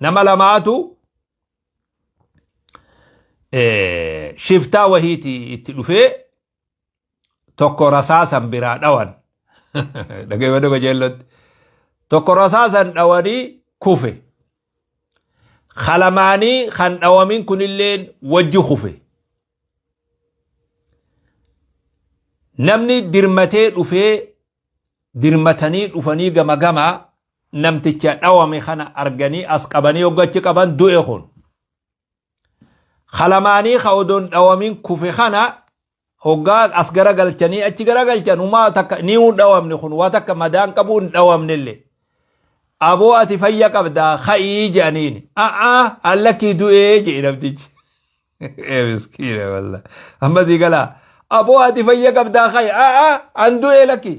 Nama lamaatu shiftaa wahiiti itti dhufee tokko rasaasan biraa dhawan. Dhageeffadhu qajeellotti. Tokko rasaasan dhawanii kufe. Kalamaanii kan dhawamin kunilleen wajji kufe. Namni dirmatee dhufee dirmatanii dhufanii gama gamaa namticha dhawame kana arganii as qabanii hoggachi qaban du'e kun. Kalamaanii ka odoon dhawamin kufe kana hoggaa as garagalchanii achi garagalchan humaa takka ni hin dhawamne kun waa takka madaan qabu hin dhawamnellee. Aboo ati fayya qabdaa ka'ii jedhaniin. A'aa allakkii du'ee jedhe namtichi. Ee miskiina walla. Amma sii galaa. Aboo ati fayya qabdaa ka'i. A'aa an du'ee lakki.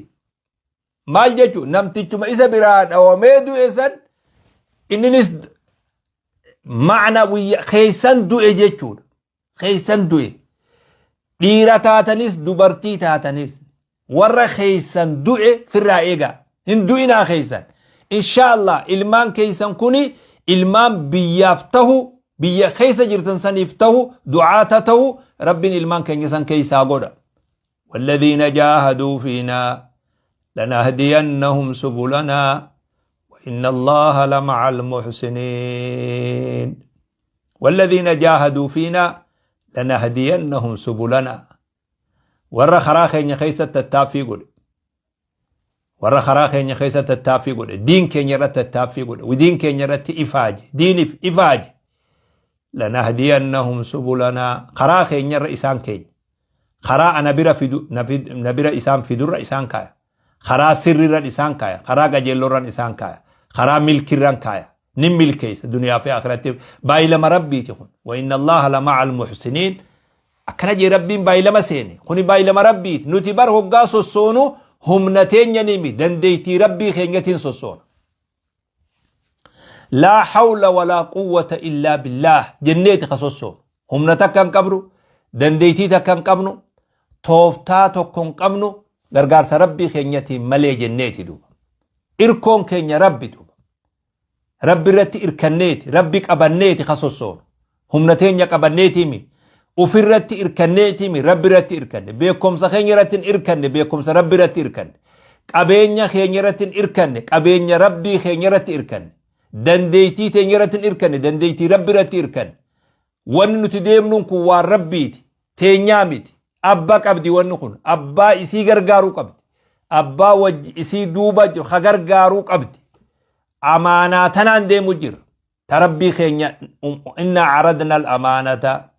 Maal jechuun namtichuma isa biraa dhawamee du'e san inninis ma'ana guyya keessan du'e jechuudha. Keessan du'e. Dhiira taatanis dubartii taatanis warra keessan du'e firraa eegaa. Hin du'inaa keessan. Inshaallah ilmaan keessan kuni ilmaan biyyaaf tahu biyya keessa jirtan saniif tahu du'aata tahu rabbiin ilmaan keenya san keessaa godha. والذين جاهدوا فينا لنهدينهم سبلنا وإن الله لمع المحسنين والذين جاهدوا فينا لنهدينهم سبلنا warra karaa keenya keessa tattaaffii godhe warra karaa keenya keessa tattaaffii godhe diin keenya irratti tattaaffii godhe diin keenya irratti ifaaje diiniif ifaaje lanahdiyannahum subulanaa karaa keenya irra isaan keenya karaa ana bira fidu na bira isaan fidurra isaan kaaya karaa sirrirran isaan kaaya karaa qajeellorran isaan kaaya karaa milkirran kaaya ni milkeessa duniyaa fi akhiratti baay'ilama rabbiiti kun wa inna allaha la ma'al muhsiniin Akkana jee Rabbiin baay'ilama seene. Kuni baay'ilama Rabbiiti. Nuti bar hoggaa sossoonu humna teenyanii mi dandeeytii Rabbii keenyatiin sossoona. Laa hawla walaa quwwata illaa billaah jenneeti ka sossoonu. Humna takka hin qabnu, dandeeytii takka hin qabnu, tooftaa tokko hin qabnu gargaarsa Rabbii keenyatiin malee jenneeti duuba. Irkoon keenya Rabbi duuba. Rabbi irratti irkanneeti, Rabbi qabanneeti ka sossoonu. Humna teenya qabanneetii mi? Ufirratti irkanneetii mi? Rabbi irratti irkanne. Beekumsa keenya irratti hin irkanne, beekumsa Rabbi irratti irkanne. Qabeenya keenya irratti hin irkanne, qabeenya Rabbii keenya irratti irkanne. Dandeettii teenya irratti hin irkanne, dandeettii Rabbi irratti irkanne. Wanni nuti deemnuun kun waan Rabbiiti, teenyaa miti. Abba qabdi wanni kun, abbaa isii gargaaruu qabdi. Abbaa wajji isii duuba jiru ka gargaaruu qabdi. Amaanaa tanaan deemu jira. Ta Rabbii keenya inna aradna al-amaanata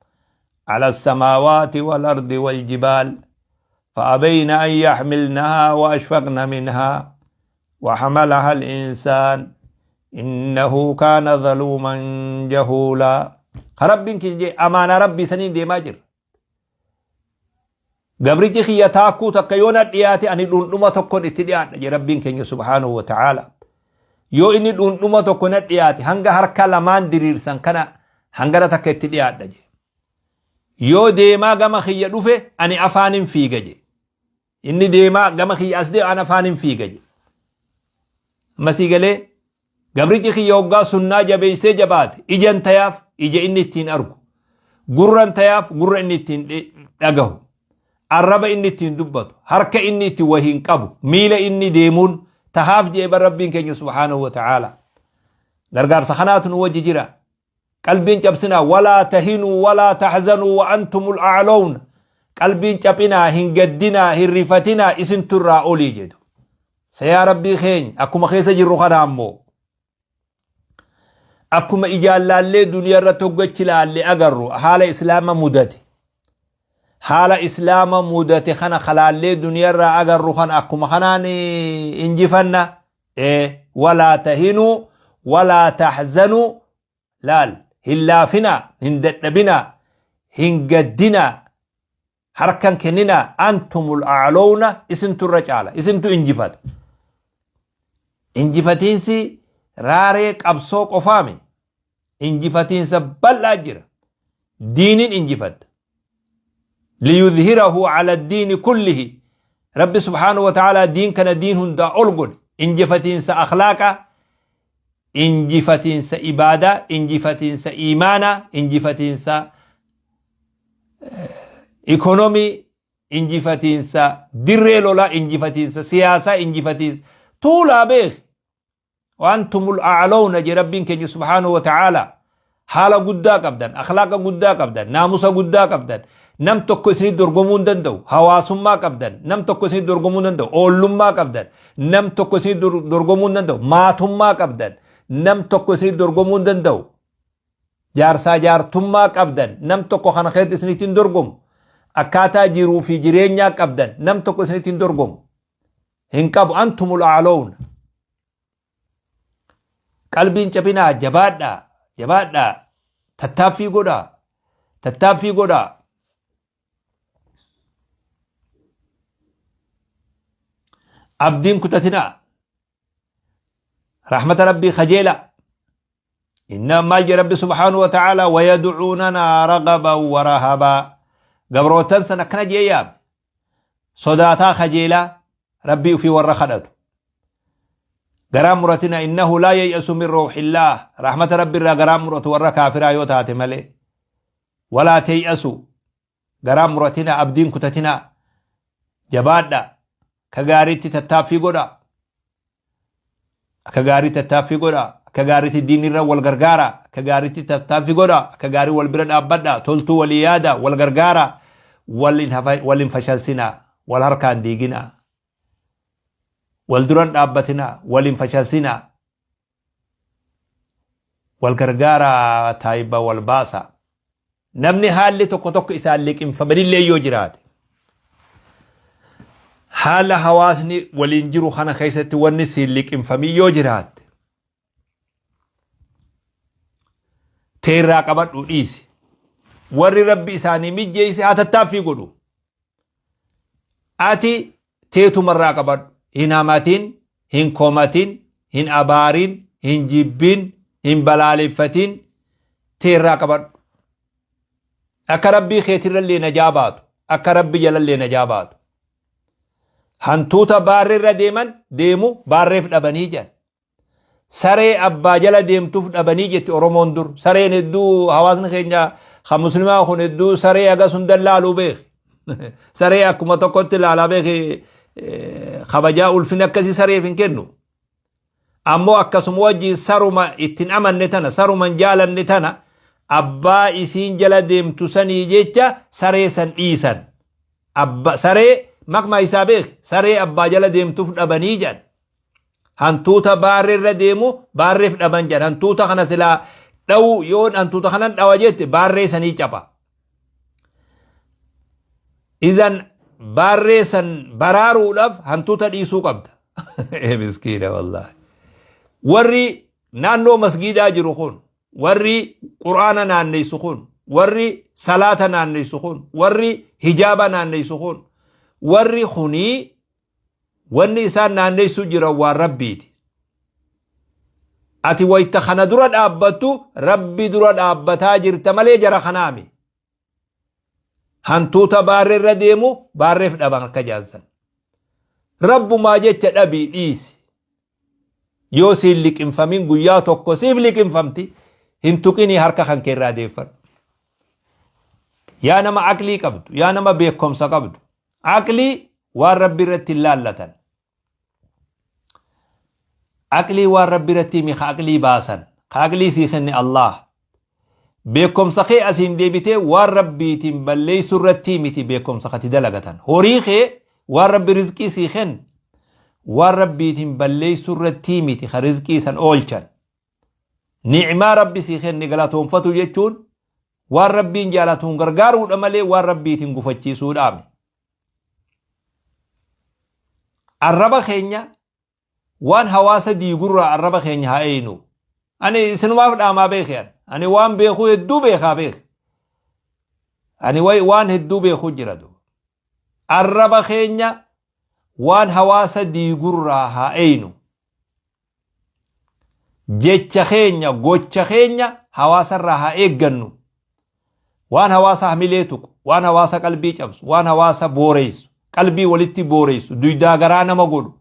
ala samaawaati wal ardi wal jibaal فأبين أن يحملنها وأشفقن منها وحملها الإنسان إنه كان ظلوما جهولا ربين كي أمانة ربي سنين دي ماجر Gabrichi kiyya taakkuu takka yoo na dhiyaate ani dhundhuma tokkon itti dhiyaadha jedhe Rabbiin keenya subhaanahu wa ta'aala. Yoo inni dhundhuma tokko na dhiyaate hanga harka lamaan diriirsan kana hangana takka itti dhiyaadha jedhe. Yoo deemaa gama kiyya dhufe ani afaanin fiiga jedhe. Inni deemaa gama kiyya as deema ani afaanin fiiga jedhe. Amma sii galee Gabrichi kiyya hoggaa sunnaa jabeessee jabaate ijan tayaaf ija inni ittiin argu, gurran tayaaf gurra inni ittiin dhagahu, arraba inni ittiin dubbatu, harka inni itti wahiin qabu, miila inni deemuun tahaaf jedhe bar Rabbiin keenya subhaanahu wa ta'aala. Gargaarsa kanaatu nu wajji jira. Qalbiin cabsinaa walaa tahinuu walaa tahzanuu wa antumul a'lawna. Qalbiin caphinaa hin gaddinaa hin rifatinaa isintu irraa olii jedhu. Sa yaa Rabbii keenya akkuma keessa jirru kana ammoo akkuma ijaan laallee duniyaa irratti hoggachi laalle agarru haala islaama mudate haala islaama mudate kana kalaallee duniyaa irraa agarru kana akkuma kanaan injifanna ee walaa tahinuu walaa tahzanuu laal hin laafinaa hin dadhabinaa hin gaddinaa Harka hin kenninaa antumul a'lowna isintu irra caala isintu injifata. Injifatiinsi raaree qabsoo qofaami. Injifatiinsa bal'aa jira. Diinin injifatta. Liyudhirahu ala diini kullihi. Rabbi subhaanahu wa ta'aalaa diin kana diin hundaa ol godhe. Injifatiinsa akhlaaqa. Injifatiinsa ibaadaa, injifatiinsa iimaanaa, injifatiinsa ikonomii, injifatiinsa dirree lolaa, injifatiinsa siyaasaa, injifatiinsa tuulaa beeki. Waantumul a'lawna jee Rabbiin keenya subhaanahu wa ta'ala. Haala guddaa qabdan, akhlaaqa guddaa qabdan, naamusa guddaa qabdan. Nam tokko isinii dorgomuu hin danda'u. Hawaasummaa qabdan, nam tokko isinii dorgomuu hin danda'u. Oollummaa qabdan, nam tokko isinii dorgomuu hin danda'u. Maatummaa qabdan, nam tokko isinii dorgomuu hin danda'u. Jaarsaa jaartummaa qabdan, nam tokko kana keessatti isinitti hin dorgomu. Akkaataa jiruu fi jireenyaa qabdan, nam tokko isinitti hin dorgomu. Hin qabu. Antumul a'lawna. Qalbiin cabinaa, jabaadhaa, jabaadhaa, tattaaffii godhaa, tattaaffii godhaa. Abdiin kutatinaa. Rahmata Rabbii kajeelaa. Inna maal jedhe Rabbi subhaanahu wa ta'ala? Wayad'uunanaa ragaban wa rahabaa. Gabrootan san akkana jee yaame. Sodaataa kajeelaa Rabbii ufii warra kadhatu. Garaa muratina, innahu laa yay'asu min rawhillaah. Rahmata Rabbi irraa garaa muratu warra kaafiraa yoo taate malee. Walaa tay'asu. Garaa muratina, abdiin kutatina, jabaadha, ka gaariitti tattaaffii godha. Akka gaarii tattaaffii godha. Akka gaariitti diinirra wal gargaara. Akka gaariitti tattaaffii godha. Akka gaarii wal bira dhaabbadha. Toltuu walii yaada. Wal gargaara. Wal hin fashalsina. Wal harkaan diigina. Wal duran dhaabbatina. Wal hin fashalsina. Wal gargaara, taayiba wal baasa. Namni haalli tokko tokko isaan liqimfamanillee yoo jiraate, haala hawaasni waliin jiru kana keessatti wanni siin liqimfamin yoo jiraatte, teerraa qabadhu dhiisi. Warri Rabbi isaanii mijjeesse haa tattaaffii godhu. Ati teetumarraa qabadhu. Hin hamatin, hin komatin, hin abaarin, hin jibbin, hin balaaleffatin, teerraa qabadhu. Akka Rabbii keetirrallee najaa baatu, akka Rabbi jalallee najaa baatu. Hantuuta baarreerra deeman deemu baarreef dhabanii jedhan. Saree abbaa jala deemtuuf dhabanii jetti Oromoon dur. Sareen hedduu hawaasni keenya kan muslimaa kun hedduu saree hagas hunda laaluu beeki. Saree akkuma tokkotti laalaa beeki, kabajaa ulfina akkasii sareef hin kennu. Ammoo akkasuma wajjin saruma ittiin amanne tana, saruma hin jaalanne tana, abbaa isiin jala deemtu sanii jecha saree san dhiisan. Abba saree maqmaa isaa beeki, saree abbaa jala deemtuuf dhabanii jedhan. Hantuuta baarree irra deemu baarreef dhaban jedhan. Hantuuta kana silaa dhawu, yoo hantuuta kanan dhawa jette, baarree sanii capa. Izan baarree san baraaruudhaaf hantuuta dhiisuu qabda. Ee miskiina wallaahi. Warri naannoo masgiidaa jiru kun, warri quraana naanneessu kun, warri salaata naanneessu kun, warri hijaaba naanneessu kun, warri kunii wanni isaan naanneessuu jiran waan Rabbiiti. Ati wayta kana dura dhaabbattu Rabbi dura dhaabbataa jirta malee jara kanaami. Hantuuta baarree irra deemu baarreef dhaban akka jaansan. Rabbumaa jecha dhabii dhiisi. Yoo siin liqimfamin guyyaa tokko siif liqimfamti, hin tuqinii, harka kan kee irraa deeffadhu. Yaa nama aqlii qabdu, yaa nama beekumsa qabdu, aqlii waan Rabbi irratti hin laallatan. Aqlii waan Rabbi irratti himi, ka aqlii baasan, ka aqlii sii kenne Allah. Beekumsa kee asiin deebitee waan Rabbiitiin balleessuu irratti miti beekumsa kati dalagatan. Horii kee waan Rabbi rizqii sii kenne waan Rabbiitiin balleessuu irratti miti ka rizqii san oolchan. Ni'maa Rabbi sii kenne galatoonfatu jechuun waan Rabbiin jaalatuun gargaaruudha malee waan Rabbiitiin gufachiisuudhaami. Arraba keenya waan hawaasa diigurraa arraba keenya haa eeynu. Ani isinumaaf dhaamaa beeke ani. Ani waan beekuu hedduu beekaa beeke. Ani waan hedduu beekuu jira duuba. Arraba keenya waan hawaasa diigurraa haa eeynu. Jecha keenya, gocha keenya hawaasarraa haa eeggannu. Waan hawaasa hamilee tuqu, waan hawaasa qalbii cabsu, waan hawaasa booreessu, qalbii walitti booreessu, duydaa garaa nama godhu,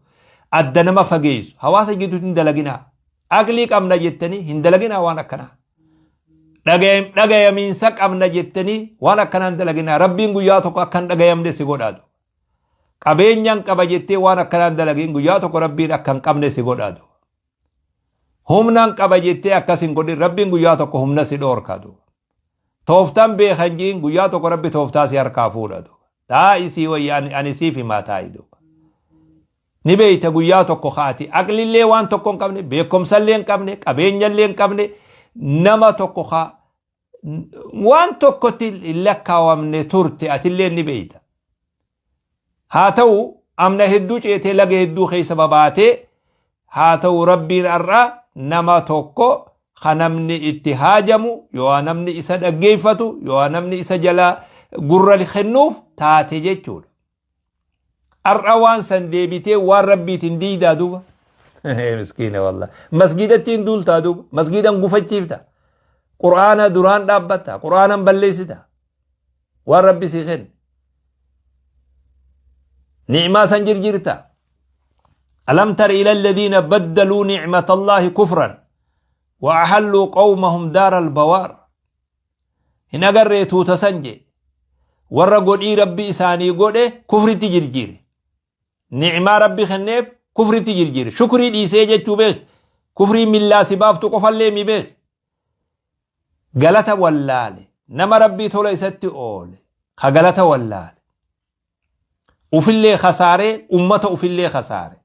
adda nama fageessu, hawaasa gidduutti hin dalaginaa. Aqlii qabna jettanii hin dalaginaa waan akkanaa. Dhagayamiinsa qabna jettanii waan akkanaa hin dalaginaa. Rabbiin guyyaa tokko akka hin dhagayamne si godhaatu. Qabeenyaan qaba jettee waan akkanaa hin dalagin guyyaa tokko Rabbiin akka hin qabne si godhaatu. Humnaan qaba jettee akkas hin godhin Rabbiin guyyaa tokko humna si dhoorkatu. Tooftaan beekan jiin guyyaa tokko Rabbi tooftaa si harkaa fuudhatu. Taa'i sii wayya ani siif himaa taa'i duuba. Ni beeyta guyyaa tokko kaati aqlillee waan tokko hin qabne beekumsallee hin qabne qabeenyallee hin qabne nama tokko ka waan tokkotti hin lakkaawamne turte atillee ni beeyta. Haa ta'u amna hedduu ceetee laga hedduu keessa babaatee haa ta'u Rabbiin har'a nama tokko ka namni itti haajamu yoo namni isa dhaggeeffatu yoo namni isa jala gurra kennuuf taate jechuudha. Har'a waan san deebitee waan Rabbiitiin diidaa duuba. Miskiina wallah. Masgiidatti hin duultaa duuba. Masgiidan gufachiifta. Qur'aana duraan dhaabbatta. Qur'aanan balleessita. Waan Rabbi sii kenne. Ni'maa san jirjirta. Alam tara ila alladhiina baddaluu ni'matallaahi kufran wa ahalluu qawmahum daara albawaar. Hin agarree tuuta san jee. Warra godhii Rabbi isaanii godhe kufritti jirjiire. Ni'maa Rabbi kenneef kufritti jirjiire. Shukrii dhiisee jechuu beek. Kufrii millaa si baaftu qofallee mi beek. Galata wallaale. Nama Rabbii tola isatti oole. Ka galata wallaale. Ufillee kasaaree ummata ufillee kasaare.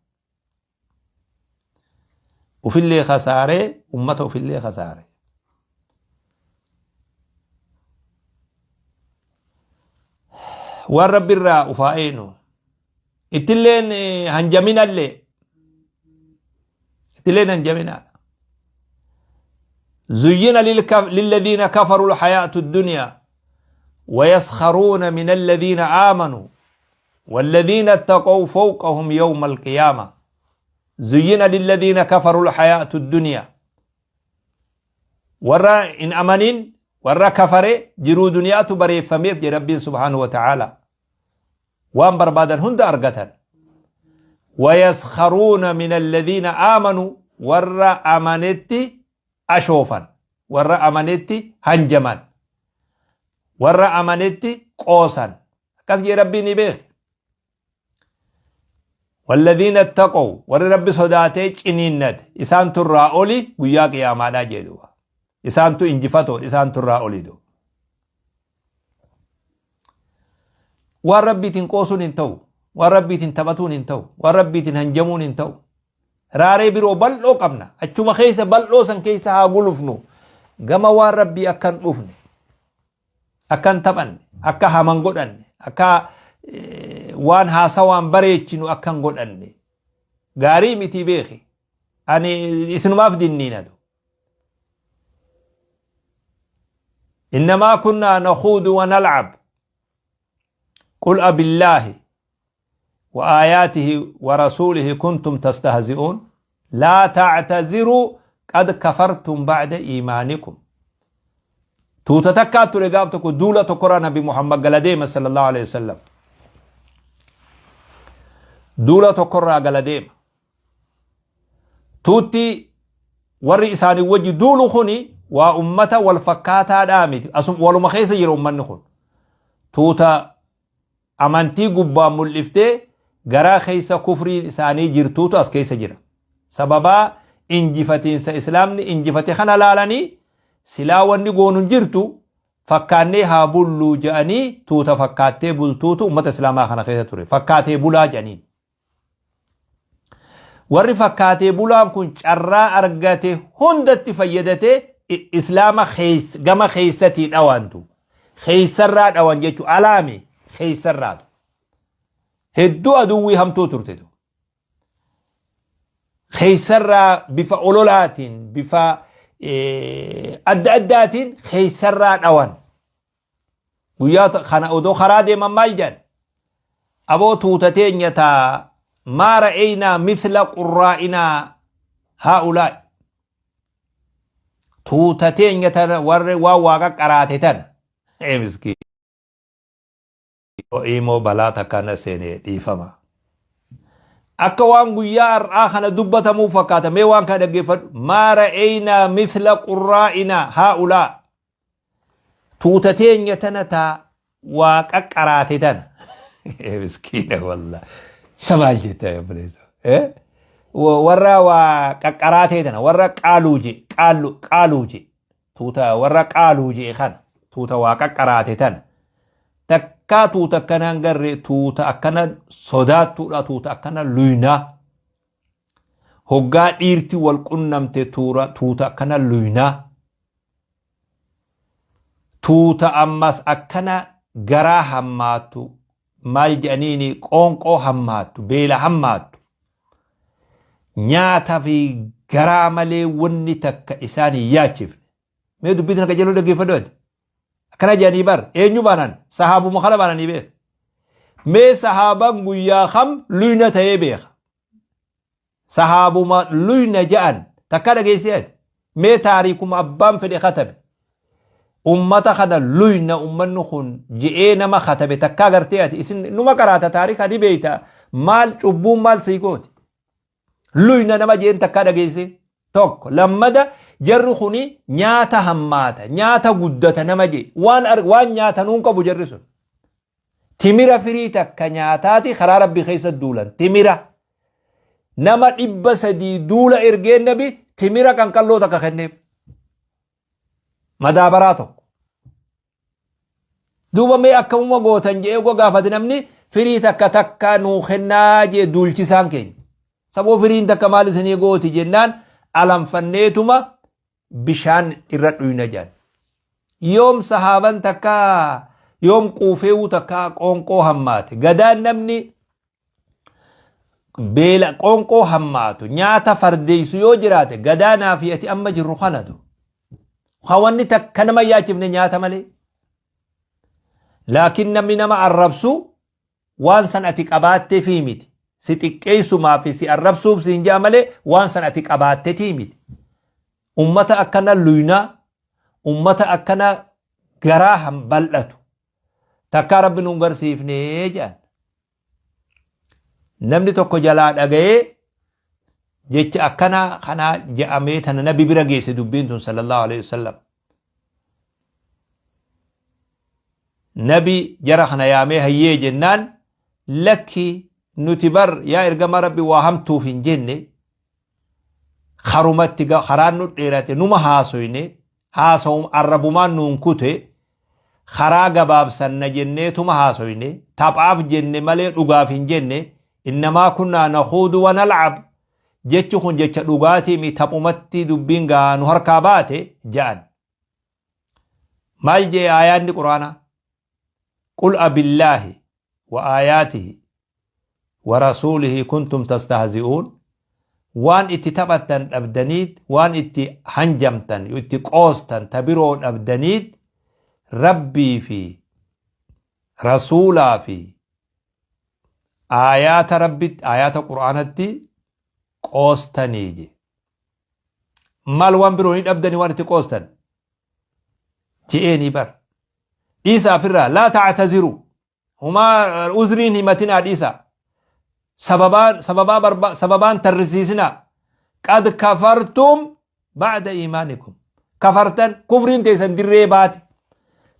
Ufillee kasaaree ummata ufillee kasaare. Waan Rabbi irraa ufaa eenu. Ittilleen hanjaminallee. Ittilleen hanjaminaadha. زين للذين كفروا الحياة الدنيا ويسخرون من الذين آمنوا والذين اتقوا فوقهم يوم القيامة زين للذين كفروا الحياة الدنيا ورا إن أمنين ورا كفر جرو دنيا تبري فميف ربي سبحانه وتعالى وان بربادا هند أرقتا ويسخرون من الذين آمنوا ورا أمنتي أشوفا ورا أمنتي هنجمان ورا أمنتي قوسا akkas jee Rabbiin ni beeke. Walladhiina ittaqow warri Rabbi sodaatee ciniinnate isaantu irraa oli guyyaa qiyaamaadhaa jee duuba. Isaantu injifatoodha isaantu irraa oli duuba. Waan Rabbiitiin qoosuun hin ta'u, waan Rabbiitiin taphatuun hin ta'u, waan Rabbiitiin hanjamuun hin ta'u. Raaree biroo bal'oo qabna. Achuma keessa bal'oo san keessa haa gulufnu. Gama waan Rabbii akka hin dhufne. Akka hin taphanne, akka hama hin godhanne, akka waan haasawaan bareechinu akka hin godhanne. Gaarii mitii beeki. Ani isinumaaf dinniinatu. Innamaa kunnaa nakhuudu wa nalcab. Qul abillaahi wa aayaatihi wa rasuulihi kuntum tastahzi'uun laa ta'taziruu qad kafartum ba'da iimaanikum. Tuuta takkaa ture gaaf tokko duula tokkorraa Nabi Muhammad gala deema sallallahu alaihi wasallam. Duula tokkorraa gala deema. Tuutti warri isaanii wajji duulu kuni waa ummata wal fakkaataadhaa miti. Asum waluma keessa jira ummanni kun. Tuuta amantii gubbaan mul'iftee garaa keessa kufriin isaanii jirtuutu as keessa jira. Sababaa injifatiinsa islaamni injifate kana laalanii silaa wanni goonu hin jirtu fakkaannee haa bulluu jedhanii tuuta fakkaattee bultuutu ummata islaamaa kana keessa ture. Fakkaatee bulaa jedhaniin. Warri fakkaatee bulaan kun carraa argate hundatti fayyadatee islaama gama keessatii dhawantu. Keessarraa dhawan jechuun alaami keessarraatu. Hedduu aduwwii hamtuu turtetu. Keessarraa bifa ololaatiin bifa adda addaatiin keessarraa dhawan. Guyyaa kana odoo karaa deeman maal jedhan? Aboo tuuta teenya taa maa ra'eynaa mithla qurraa'inaa haa'ulaa'i. Tuuta teenya tana warri waan waaqa qaraate tana. Ee miskiin. Imoo balaa takka na seene dhiifama. Akka waan guyyaa har'aa kana dubbatamuu fakkaata. Mee waan kana dhaggeeffadhu. Maa ra'eynaa mithla qurraa'inaa haa'ulaa. Tuuta teenya tana taa waa qaqqaraate tana. Miskiina wallah. Isa maal jetta obboleessa? Warra waa qaqqaraatee tana warra qaaluu je qaallu qaaluu je tuuta warra qaaluu je kana tuuta waa qaqqaraate tana. Takkaa tuuta akkanaan garree tuuta akkana sodaattuudha tuuta akkana luynaa. Hoggaa dhiirti wal qunnamte tuura tuuta akkana luynaa. Tuuta ammas akkana garaa hammaattu maal jedhaniini qoonqoo hammaattu beela hammaattu. Nyaata fi garaa malee wanni takka isaan hin yaachifne. Mee dubbii tana qajeeloo dhaggeeffadhu ati. Akkana jedhanii bar eenyu baanan sahaabuma kana baananii beeka. Mee sahaabaan guyyaa kam luyna ta'ee beeka. Sahaabuma luyna ja'an takka dhageessee ati. Mee taariikuma abbaan fedhe katabe. Ummata kana luyna ummanni kun je'ee nama katabe takkaa gartee ati isin numa qaraata taariika ni beeyta maal cubbuun maal sii gooti. Luyna nama jeen takkaa dhageessee tokko lammada jarri kuni nyaata hammaata nyaata guddata nama jee waan waan nyaatanuun qabu jarri sun. Timira firii takka nyaataati karaa rabbi keessa duulan timira nama 300 duula ergeen nabi timira qanqalloo takka kenneef madaabaraa tokko. Duuba mee akkamuma gootan je'ee ogga gaafate namni firii takka takka nuu kennaa jee duulchisaan keenya. Saboo firiin takka maal isinii gooti jennaan alanfanneetuma bishaan irra dhuyna jedhan. Yoom sahaaban takka yoom quufeewuu takka qoonqoo hammaate. Gadaan namni beela qoonqoo hammaatu nyaata fardeessu yoo jiraate gadaanaa fi ati amma jirru kanatu. Hawanni takka nama yaachifne nyaata malee. Laakiin namni nama arrabsu waan san ati qabaattee fi miti. Si xiqqeessumaa fi si arrabsuuf siin ja'a malee waan san ati qabaattetii miti. Ummata akkana luynaa, ummata akkana garaa han bal'atu. Takkaa rabbi nuun garsiifnee jedhan. Namni tokko jalaa dhaga'ee jecha akkanaa kanaa je'amee tana nabi bira geesse dubbiin tun sallallahu alaihi wasallam. Nabi jara kana yaamee hayyee jennaan lakki nuti bar yaa ergamaa rabbi waa hamtuuf hin jenne karumatti karaan nu dheerate numa haasoyne haasawum arrabumaan nuun kute karaa gabaabsanna jenneetuma haasoyne taphaaf jenne malee dhugaaf hin jenne innamaa kunnaa nakhuudu wa nalcab jechi kun jecha dhugaatiimi taphumatti dubbiin gaa nu harkaa baate ja'an. Maal jee aayaanni quraanaa? Qul abillaahi wa aayaatihi wa rasuulihi kuntum tastahzi'uun waan itti taphattan dhabdaniit waan itti hanjamtan itti qoostan ta biroo dhabdaniit rabbii fi rasuulaa fi aayaata rabbitti aayaata qur'aanatti qoostanii je maal waan biroo ni dhabdanii waan itti qoostan je'eenii bar dhiisa afirraa laa ta'taziru humaa uzriin himatinaa dhiisa sababaan sababaa barba sababaan tarrisiisinaa qad kafartum ba'da iimaanikum kafartan kufriin teessan dirree baate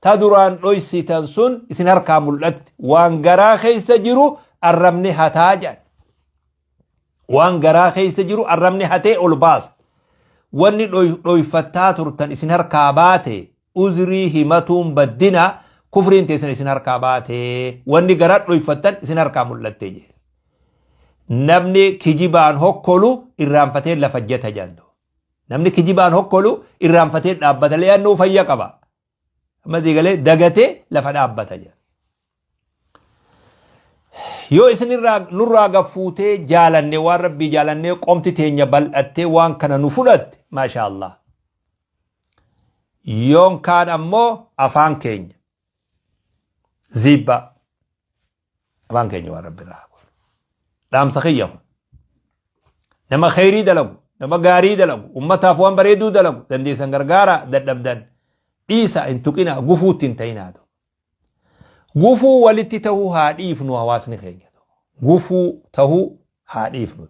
ta duraan dhoysitan sun isin harkaa mul'atti waan garaa keessa jiru arrabni hataa jedhan Waan garaa keessa jiru arrabni hatee ol baasa. Wanni dhoyfattaa turtan isin harkaa baate uzrii himatuun baddina kufriin teessan isin harkaa baate wanni garaa dhoyfattan isin harkaa mul'atte jedhe. Namni kijibaan hokkolu irraanfatee lafa jata jedhan. Namni kijibaan hokkolu irraanfatee dhaabbata le'annoo fayya qaba. Amma galee dagatee lafa dhaabbata jedha. Yoo isin irraa nurraa gaffuutee jaalanne waan rabbii jaalannee qomti teenya bal'attee waan kana nu fudhatte maashaa Allah. Yoon kaan ammoo afaan keenya ziibbaa afaan keenya waan rabbi irraa dhaamsa kiyya kun nama kheyrii dalagu nama gaarii dalagu ummataaf waan bareeduu dalagu dandeessan gargaara dadhabdan dhiisa hin tuqina gufuutti hin ta'inaa. Gufuu walitti tahuu haa dhiifnu hawaasni keenya. Gufuu tahuu Haa dhiifnu.